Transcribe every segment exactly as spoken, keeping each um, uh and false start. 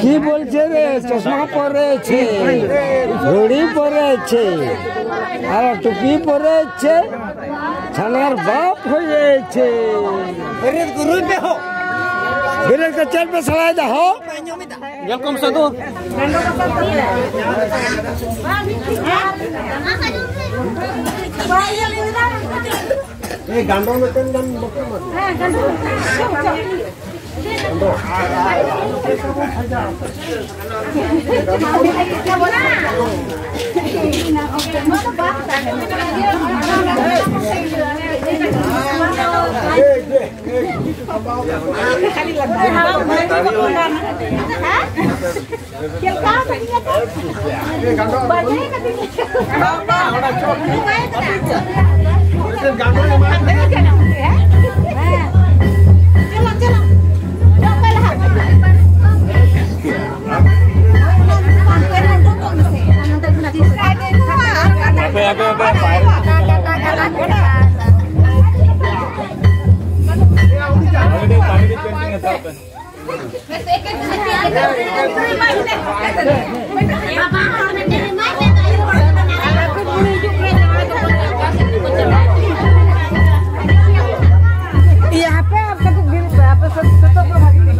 কি বলছে রে? চশমা পরেছে, ঘড়ি পরেছে, আর টুপি পরেছে, ছানার বাপ হয়েছে। বেরেদ গুরু দেহ। বেরেদ কে চেন পে সলাই দা হো। Welcome, Sadhu. এই গান্ডো মেতেন গান বক্তা মাত। Iya, apa, apa tuh, Bil? Apa, satu, satu, apa, Bil?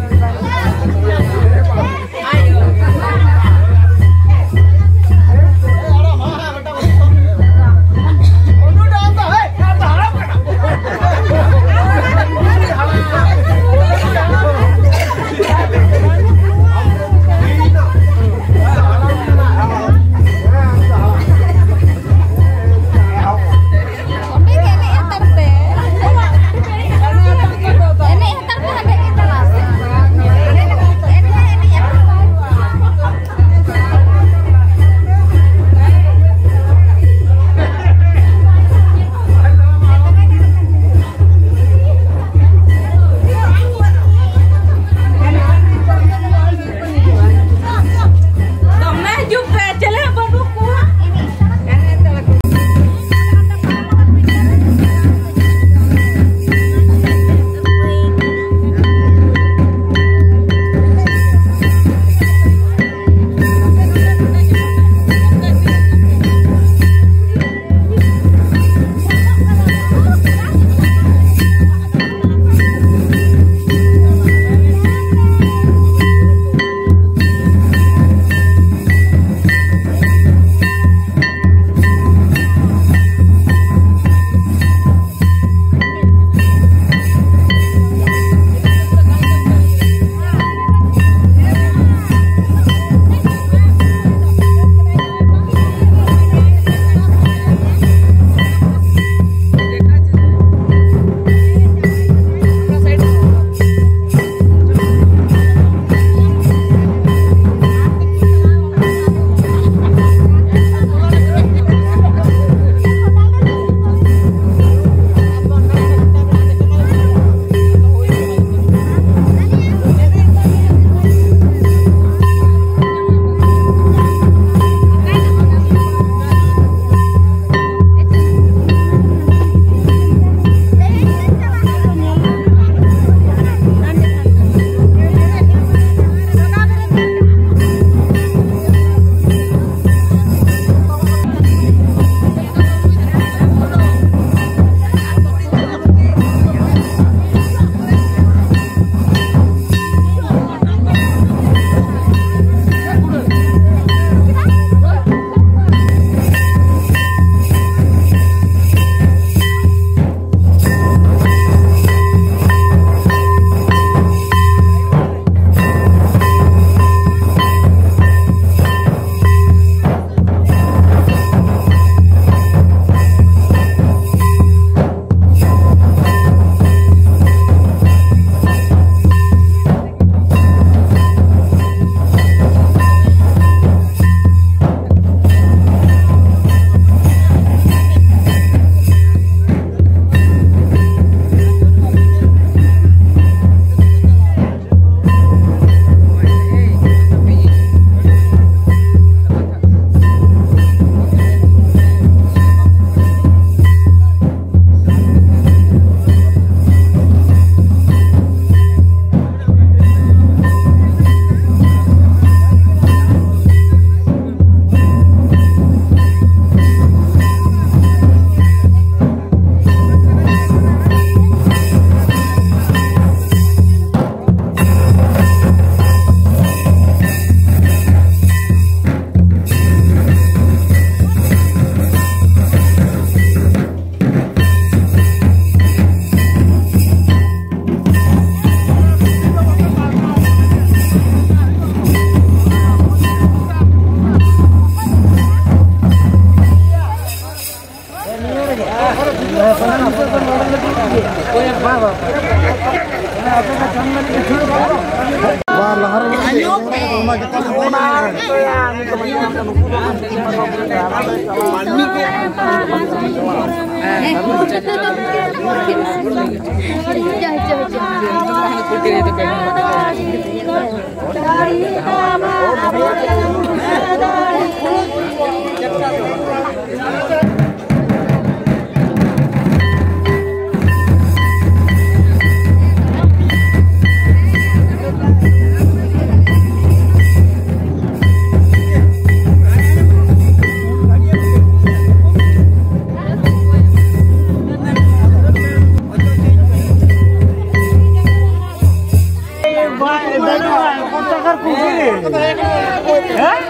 ᱦᱮᱸ?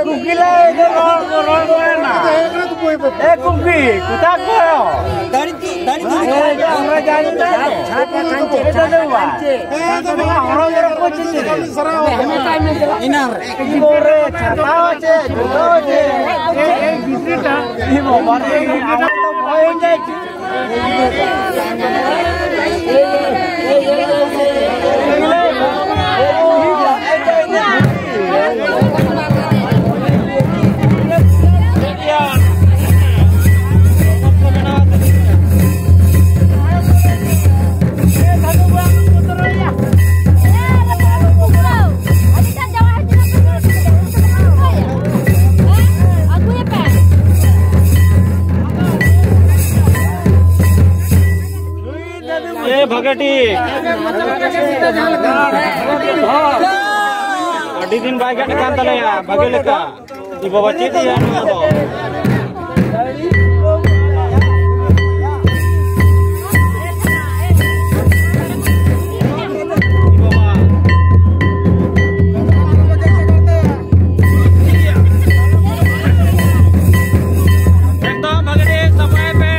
ᱠᱩᱠᱤ ᱞᱟᱹᱭ ᱫᱚ ᱨᱚᱲ, ᱨᱚᱲ ᱠᱚ ᱮᱱᱟ᱾ ᱮ ᱠᱩᱠᱤ, ᱠᱚᱛᱟ ᱠᱚ? ᱮ, ᱡᱟᱱᱤ ᱱᱟ᱾ ᱮ, ᱫᱚ ᱵᱟᱝ᱾ ᱦᱚᱲ ᱜᱮ ᱨᱚᱲ ᱠᱚ ᱪᱮᱫ ᱪᱮᱫ? ᱤᱱᱟᱨ᱾ ᱪᱷᱟᱛᱟ ᱪᱮ, ᱡᱩᱛᱟᱹ ᱪᱮ? ᱮ, ᱮ, ᱜᱤᱫᱽᱨᱟᱹ ᱴᱟ᱾ ᱤ ᱵᱟᱵᱟ ᱨᱮ, ᱟᱢ ᱫᱚ ᱵᱷᱚᱭ ᱦᱩᱭ ᱡᱟᱭ ᱪᱮ? ᱮ, ᱵᱷᱟᱜᱮ ᱴᱷᱤᱠ᱾ ᱟᱹᱰᱤ ᱫᱤᱱ ᱵᱟᱭ ᱜᱮᱫ ᱟᱠᱟᱱ ᱛᱟᱞᱮᱭᱟ, ᱵᱷᱟᱜᱮ ᱞᱮᱠᱟ᱾ ᱮ ᱵᱟᱵᱟ, ᱪᱮᱫ ᱮᱭᱟ ᱱᱚᱣᱟ ᱫᱚ? ᱮᱠᱫᱚᱢ ᱵᱷᱟᱜᱮ ᱴᱷᱤᱠ ᱥᱟᱯᱷᱟᱭ ᱯᱮ᱾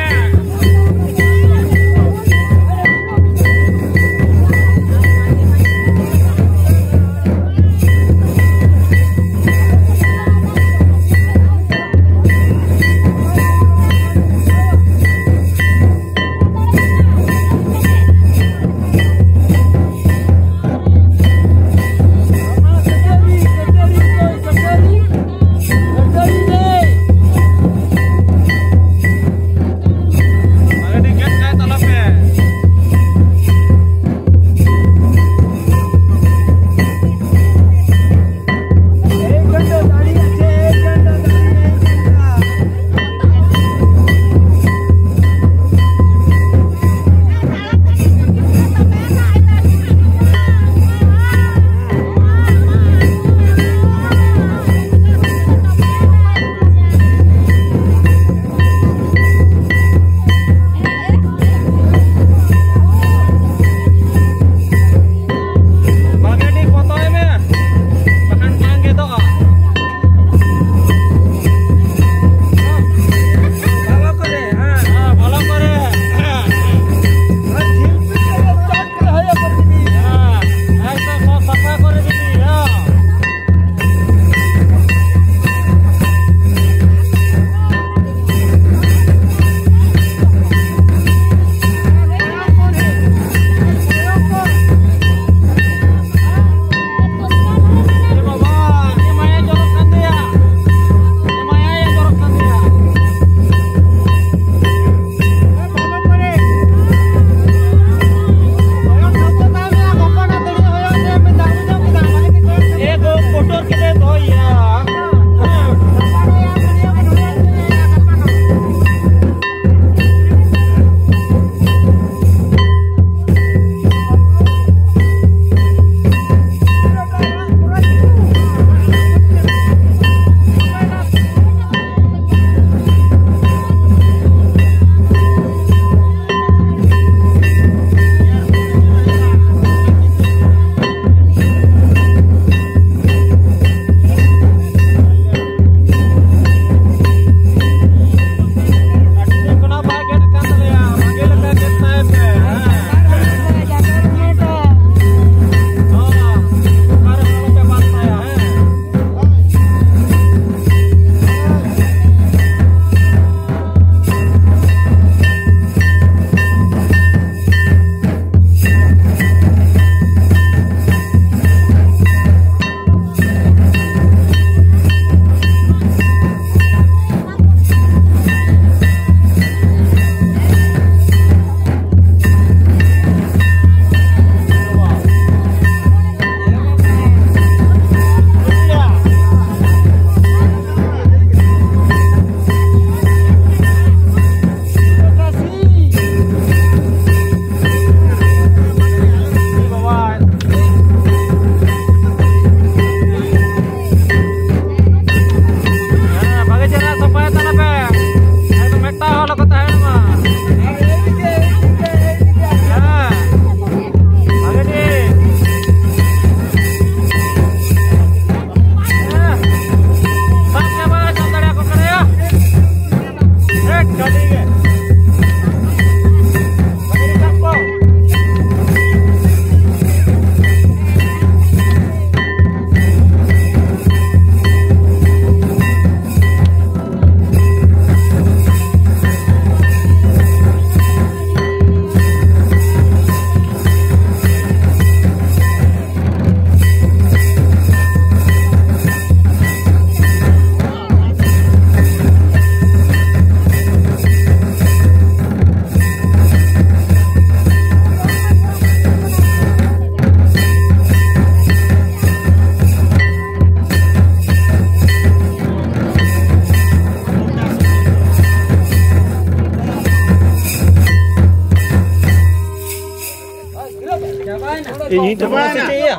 ᱪᱟᱵᱟᱭᱮᱱᱟ᱾ ᱪᱮᱫ ᱮᱭᱟ?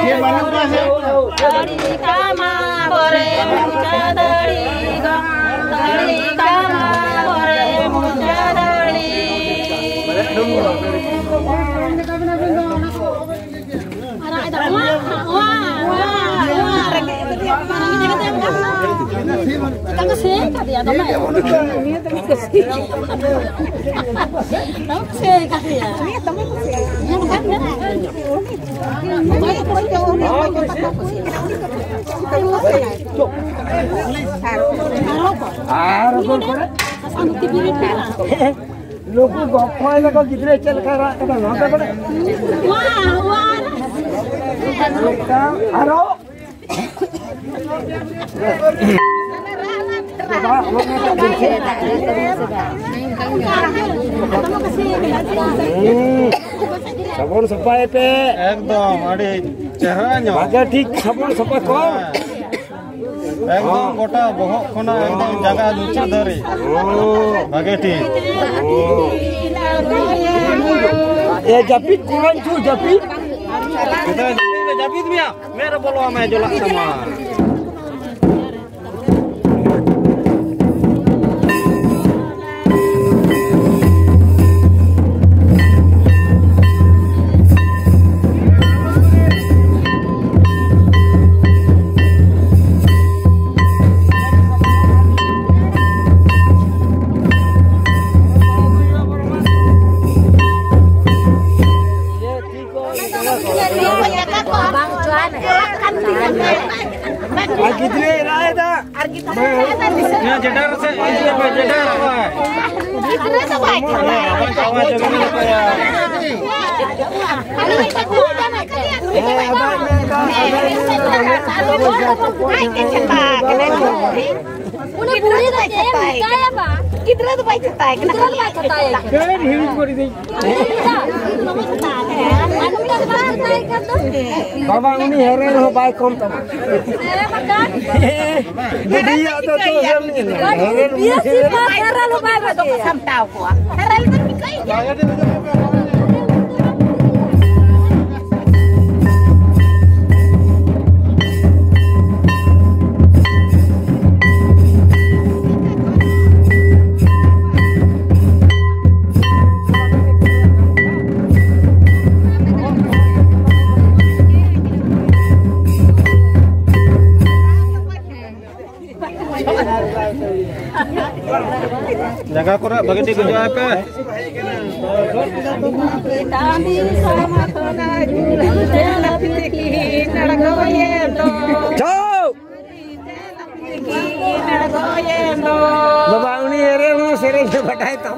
ᱪᱮᱫ ᱵᱟᱹᱱᱩᱜ ᱠᱚᱣᱟ ᱥᱮ? ᱟᱨ ᱚᱠᱚᱭ ᱠᱚᱨᱮ? ᱱᱩᱠᱩ ᱜᱚᱯᱚᱭ ᱞᱮᱠᱟ ᱜᱤᱫᱽᱨᱟᱹ ᱪᱮᱫ ᱞᱮᱠᱟᱭ ᱨᱟᱜ ᱠᱟᱱᱟ, ᱱᱚᱣᱟ ᱯᱮ ᱵᱟᱲᱟᱭᱟ? ᱟᱨᱚ ᱥᱟᱵᱚᱱ ᱥᱟᱯᱷᱟᱭ ᱯᱮ᱾ ᱮᱠᱫᱚᱢ ᱟᱹᱰᱤ ᱪᱮᱦᱨᱟ ᱧᱚᱜ᱾ ᱵᱷᱟᱜᱮ ᱴᱷᱤᱠ ᱥᱟᱵᱚᱱ ᱥᱟᱯᱷᱟ ᱠᱚ᱾ ᱦᱮᱸ᱾ ᱮᱠᱫᱚᱢ ᱜᱚᱴᱟ ᱵᱚᱦᱚᱜ ᱠᱷᱚᱱᱟᱜ ᱮᱠᱫᱚᱢ ᱡᱟᱸᱜᱟ ᱞᱩᱪᱤ ᱫᱷᱟᱹᱨᱤᱡ᱾ ᱵᱷᱟᱜᱮ ᱴᱷᱤᱠ᱾ ᱮ, ᱡᱟᱹᱯᱤᱫ ᱠᱚᱨᱟᱧ ᱪᱚ, ᱡᱟᱹᱯᱤᱫ᱾ ᱢᱮᱛᱟᱭ, ᱡᱟᱹᱯᱤᱫ ᱢᱮ, ᱡᱟᱹᱯᱤᱫ ᱢᱮᱭᱟ᱾ ᱢᱮᱫ ᱨᱮ ᱵᱚᱞᱚ ᱟᱢᱟᱭ, ᱡᱚᱞᱟᱜ ᱛᱟᱢᱟ᱾ ᱟᱨ ᱜᱤᱫᱽᱨᱟᱹᱭ ᱨᱟᱜ ᱮᱫᱟ᱾ ᱦᱮᱸ, ᱡᱮᱰᱟᱨ ᱥᱮ ᱤᱭᱟᱹ ᱯᱮ, ᱡᱮᱰᱟᱨ ᱯᱮ᱾ ᱟᱣᱟᱡᱽ, ᱟᱣᱟᱡᱽ ᱟᱸᱡᱚᱢ ᱧᱟᱢᱚᱜ ᱠᱟᱱᱟ᱾ ᱦᱮᱸ, ᱟᱵᱟᱨ ᱢᱮᱱᱫᱟ, ᱟᱵᱟᱨ ᱢᱮᱱᱫᱟ, ᱵᱟᱵᱟ ᱡᱟᱦᱟᱸ ᱠᱚ ᱠᱚ ᱮᱱᱮᱡ ᱠᱟᱱᱟ᱾ ᱩᱱᱤ ᱵᱩᱲᱦᱤ ᱫᱚ ᱪᱮᱫ ᱮᱢ ᱢᱮᱛᱟᱭᱟ ᱵᱟ? ᱜᱤᱫᱽᱨᱟᱹ ᱫᱚ ᱵᱟᱭ ᱪᱮᱛᱟᱭ ᱠᱟᱱᱟ᱾ ᱜᱤᱫᱽᱨᱟᱹ ᱫᱚ ᱵᱟᱭ ᱪᱮᱛᱟᱭ ᱠᱟᱱᱟ᱾ ᱦᱤᱲᱤᱧ ᱜᱚᱫ ᱤᱫᱟᱹᱧ᱾ ᱟᱨ ᱱᱚᱝᱠᱟ ᱫᱚ ᱵᱟᱝ ᱢᱮᱛᱟᱭ ᱠᱷᱟᱱ ᱫᱚ᱾ ᱵᱟᱵᱟ, ᱩᱱᱤ ᱦᱮᱨᱮᱞ ᱦᱚᱸ ᱵᱟᱭ ᱠᱚᱢ ᱛᱟᱢᱟ᱾ ᱦᱮᱸ, ᱵᱟᱠᱷᱟᱱ᱾ ᱵᱩᱰᱷᱤᱭᱟᱜ ᱫᱚ ᱛᱚ ᱦᱮᱨᱮᱞ ᱩᱱᱤ ᱵᱤᱭᱮᱥᱤ ᱦᱮᱨᱮᱞ᱾ ᱯᱟᱥ ᱦᱮᱨᱮᱞ ᱦᱚᱸ ᱵᱟᱭ ᱵᱷᱟᱜᱮᱭᱟ᱾ ᱥᱟᱢᱴᱟᱣ ᱠᱚᱣᱟ᱾ ᱦᱮᱨᱮᱞ ᱫᱚ ᱡᱟᱸᱜᱟ ᱠᱚᱨᱮ ᱵᱷᱟᱜᱮ ᱴᱷᱤᱠ ᱜᱩᱡᱩᱜ ᱟᱭ ᱯᱮ᱾ ᱪᱷᱳ! ᱵᱟᱵᱟ, ᱩᱱᱤ ᱮᱨᱮ ᱦᱚᱸ ᱥᱮᱨᱮᱧ ᱫᱚ ᱵᱟᱰᱟᱭ ᱛᱟᱢ᱾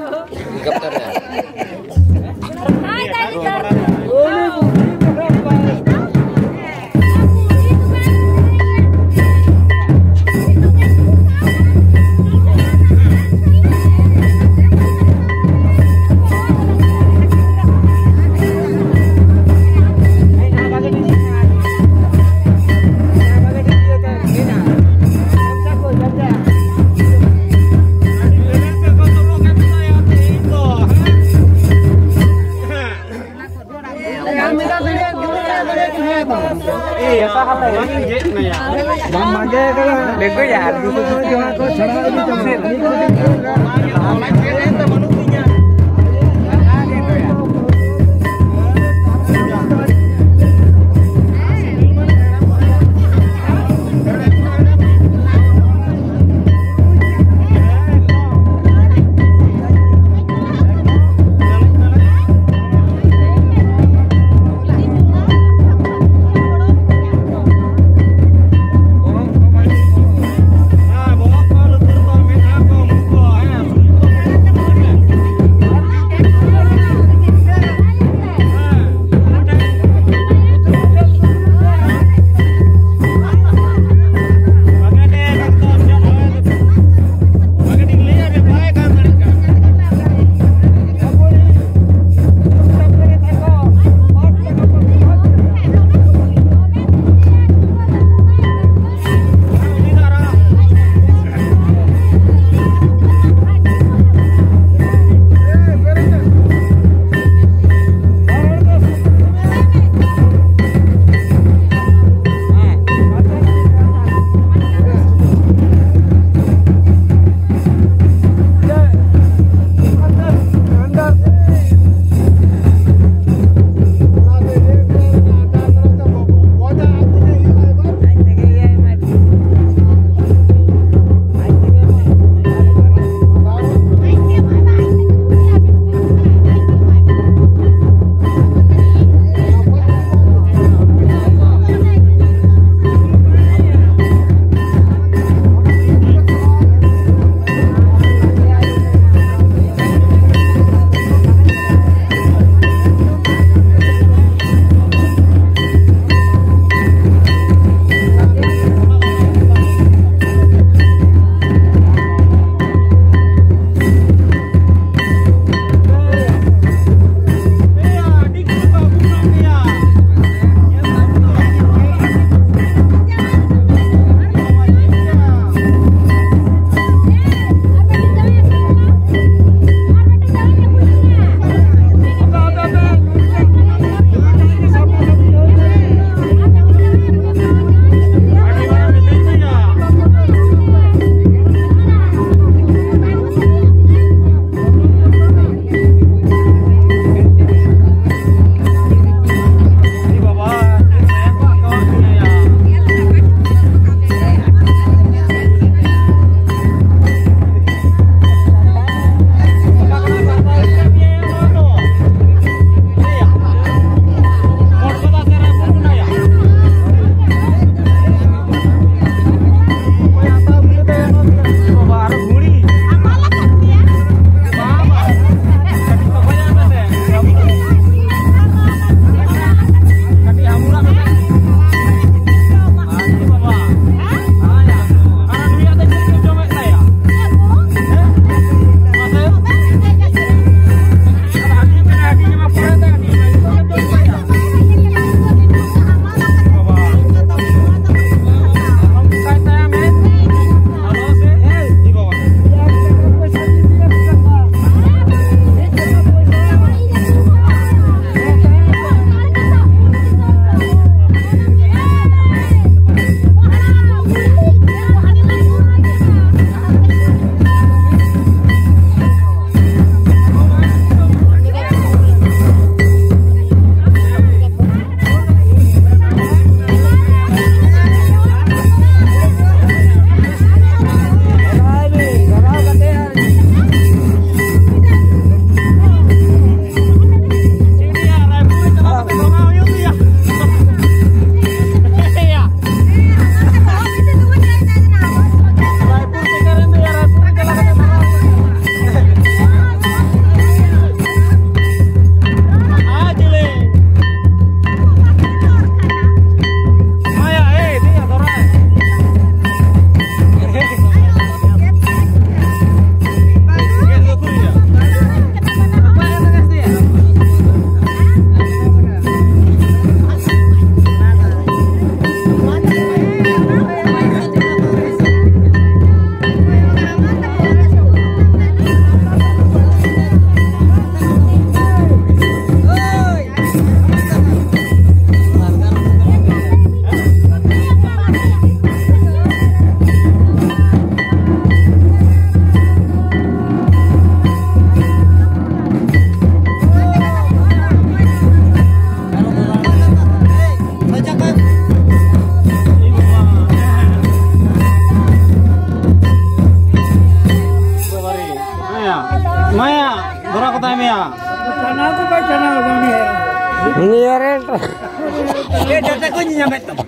ᱮ, ᱰᱟᱴᱟ ᱠᱚ ᱧᱮᱧᱟᱢᱮᱫ ᱛᱟᱢᱟ᱾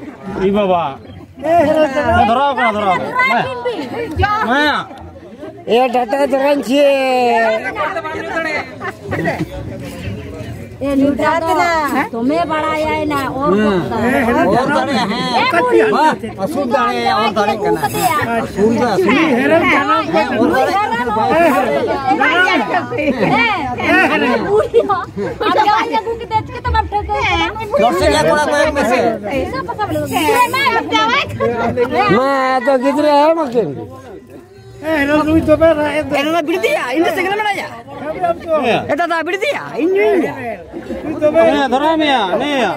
ᱤ ᱵᱟᱵᱟ᱾ ᱫᱷᱚᱨᱟᱣ ᱠᱟᱱᱟ, ᱫᱷᱚᱨᱟᱣ ᱠᱟᱱᱟ᱾ ᱦᱮᱸ᱾ ᱮ, ᱰᱟᱴᱟ ᱫᱷᱚᱨᱟᱧ ᱪᱮ᱾ ᱮ, ᱱᱩᱭ ᱫᱚ ᱫᱚᱢᱮ ᱵᱟᱲᱟᱭᱟᱭ ᱱᱟ, ᱚᱨ ᱜᱚᱫ ᱠᱟᱜᱼᱟᱭ᱾ ᱚᱨ ᱫᱟᱲᱮᱭᱟᱜᱼᱟ, ᱦᱮᱸ᱾ ᱮ, ᱵᱩᱲᱦᱤ᱾ ᱵᱟ, ᱟᱹᱥᱩᱞ ᱫᱟᱲᱮᱭᱟᱜᱼᱟ, ᱚᱨ ᱫᱟᱲᱮᱭᱟᱜ ᱠᱟᱱᱟ᱾ ᱟᱹᱥᱩᱞ ᱫᱚ ᱟᱹᱥᱩᱞ᱾ ᱦᱮᱸ, ᱚᱨ ᱫᱟᱲᱮᱭᱟᱜ ᱠᱟᱱᱟ, ᱵᱟᱭ ᱦᱮᱸ, ᱦᱮᱸ, ᱵᱩᱲᱦᱤ ᱦᱚᱸ᱾ ᱟᱨ ᱡᱟᱶᱟᱭ ᱟᱹᱜᱩ ᱠᱟᱛᱮ ᱪᱤᱠᱟᱹᱛᱮ ᱵᱟᱢ ᱴᱷᱟᱹᱣᱠᱟᱹ ᱠᱟᱱᱟ? ᱫᱚᱥ ᱴᱟᱠᱟ ᱠᱚᱲᱟ ᱠᱚ ᱮᱢ ᱢᱮᱥᱮ᱾ ᱦᱤᱥᱟᱹᱵ ᱯᱟᱥᱟ ᱵᱚᱞᱚ᱾ ᱜᱤᱫᱽᱨᱟᱹ ᱢᱟ ᱡᱟᱶᱟᱭ ᱠᱟᱱᱟ᱾ ᱢᱟ, ᱟᱫᱚ ᱜᱤᱫᱽᱨᱟᱹ ᱮᱢ ᱟᱹᱠᱤᱱ᱾ ᱮ, ᱱᱚᱣᱟ ᱫᱚ ᱵᱤᱲᱤ ᱫᱮᱭᱟ, ᱤᱧ ᱫᱚ ᱥᱮᱸᱜᱮᱞ ᱢᱮᱱᱟᱭᱟ᱾ ᱦᱮᱸ᱾ ᱮ ᱫᱟᱫᱟ, ᱵᱤᱲᱤ ᱫᱮᱭᱟ, ᱤᱧ ᱧᱩᱭᱤᱧ᱾ ᱦᱮᱸ, ᱫᱷᱚᱨᱟᱣ ᱢᱮᱭᱟ, ᱱᱮᱭᱟ᱾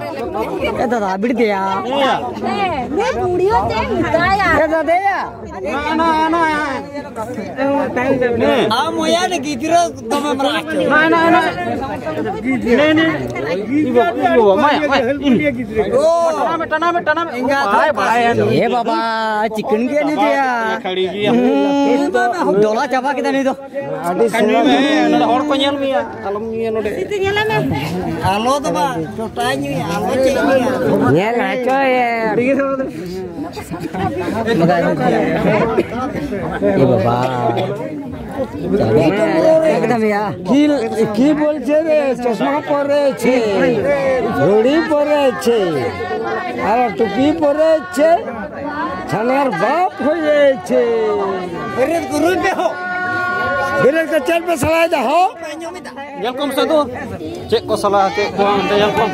ᱮ ᱫᱟᱫᱟ, ᱵᱤᱲᱤ ᱫᱮᱭᱟ᱾ ᱱᱮᱭᱟ᱾ ᱦᱮᱸ, ᱱᱩᱭ ᱵᱩᱲᱦᱤ ᱦᱚᱸ ᱪᱮᱫ ᱮᱢ ᱢᱮᱛᱟᱭᱟ? ᱮ ᱫᱟᱫᱟ, ᱫᱮᱭᱟ᱾ ᱱᱟ, ᱱᱟ, ᱱᱟ᱾ ᱦᱮᱸ᱾ ᱟᱢ ᱚᱭᱟ ᱨᱮ ᱜᱤᱫᱽᱨᱟᱹ ᱫᱚᱢᱮᱢ ᱨᱟᱜ ᱦᱚᱪᱚ᱾ ᱱᱟ, ᱱᱟ, ᱱᱟ᱾ ᱱᱮ, ᱱᱮ᱾ ᱤ ᱵᱟᱵᱟ, ᱤ ᱵᱟᱵᱟ, ᱢᱟᱭᱟ, ᱢᱟᱭᱟ᱾ ᱴᱟᱱᱟ ᱢᱮ, ᱴᱟᱱᱟ ᱢᱮ, ᱴᱟᱱᱟ ᱢᱮ᱾ ᱮᱸᱜᱟ ᱵᱟᱭ ᱵᱟᱲᱟᱭᱟ ᱱᱩᱭ᱾ ᱮ ᱵᱟᱵᱟ, ᱪᱤᱠᱟᱹᱱ ᱜᱮᱭᱟ ᱱᱩᱭ ᱫᱚᱭᱟ᱾ ᱠᱷᱟᱹᱲᱤ ᱜᱮᱭᱟ᱾ ᱦᱩᱸ, ᱰᱚᱞᱟ ᱪᱟᱵᱟ ᱠᱮᱫᱟ ᱱᱩᱭ ᱫᱚ᱾ ᱟᱹᱰᱤ ᱠᱷᱟᱹᱲᱤ ᱥᱚᱲᱚᱢ᱾ ᱢᱮ, ᱱᱚᱰᱮ ᱦᱚᱲ ᱠᱚ ᱧᱮᱞ ᱢᱮᱭᱟ, ᱟᱞᱚᱢ ᱧᱩᱭᱟ ᱱᱚᱰᱮ᱾ ᱟᱞᱚ ᱫᱚ ᱵᱟᱝ, ᱪᱚᱴᱟᱭ ᱧᱩᱭᱟ, ᱟᱞᱚ ᱪᱮᱫ ᱧᱩᱭᱟ᱾ ᱧᱮᱞ ᱦᱚᱪᱚᱭᱮᱢ᱾ এ বাবা। একদম ইয়া। কি, কি বলছে রে? চশমা পরেছে, ঘড়ি পরেছে, আর টুপি পরেছে, ছানার বাপ হয়েছে। বেরেল করুন দেহ। বেরেল তো চার পে সালাই দেহ। ᱧᱮᱞ ᱠᱚᱢ ᱥᱮ ᱫᱚ, ᱪᱮᱫ ᱠᱚ ᱥᱟᱞᱟ, ᱪᱮᱫ ᱠᱚ ᱚᱱᱛᱮ ᱧᱮᱞ ᱠᱚᱢ᱾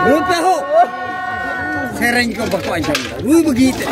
ᱨᱩᱯᱮ ᱦᱳ᱾ ᱥᱮᱨᱮᱧ ᱠᱚ ᱵᱟᱠᱚ ᱟᱸᱡᱚᱢ ᱮᱫᱟ, ᱨᱩ ᱵᱟᱹᱜᱤ ᱛᱮ᱾